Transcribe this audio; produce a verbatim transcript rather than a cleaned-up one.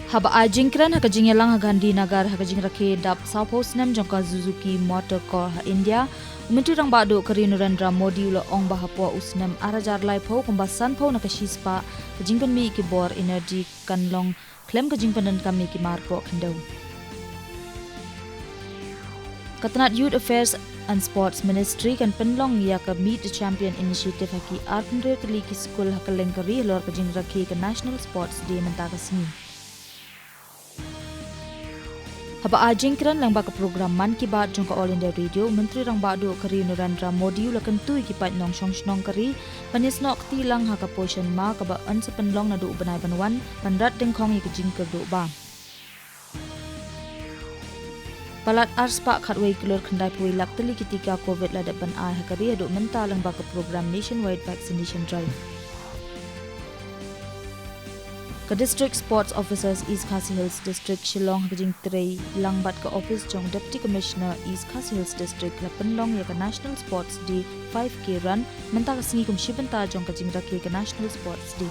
Haba ai jingkren ha ka jingïalang ha Gandhinagar ha ka jingrakhe dap sawphew snem jong ka Suzuki Motor Corp ha India, u Myntri Rangbah Duh ka ri Narendra Modi u la ong ba hapoh u snem ar hajar laiphew kumba sanphew na ka shispah ka jingpynmih ki bor energy kan long khlem ka jingpyndonkam ïa ki mar poh khyndew. Ka tnat Youth Affairs and Sports Ministry kan pynlong ïa ka Meet the Champion Initiative ha ki arphew tylli ki skul ha kylleng ka ri halor ka jingrakhe ka National Sports Day mynta ka sngi. Haba ai jingkren lyngba ka program Mann Ki Baat jong ka All India Radio, u Myntri Rangbah Duh ka ri Narendra Modi u la kyntu ïa ki paid nongshong shnong ka ri ban ïasnoh kti lang ha ka Poshan Maah kaba yn sa pynlong naduh u bnai ban wan, ban rat dyngkhong ïa ka jingkyrduh bam. Palat arspah khatwei klur khyndaiphew wei lak tylli ki tika Covid la dep ban ai ha ka ri haduh mynta lyngba ka program Nationwide Vaccination Drive. Ka District Sports Officers East Khasi Hills District Shillong ha ka jingtrei lang bad ka ophis jong Deputy Commissioner East Khasi Hills District la pynlong ïa ka National Sports Day five K Run mynta ka sngi kum shi bynta jong ka jingrakhe ka National Sports Day.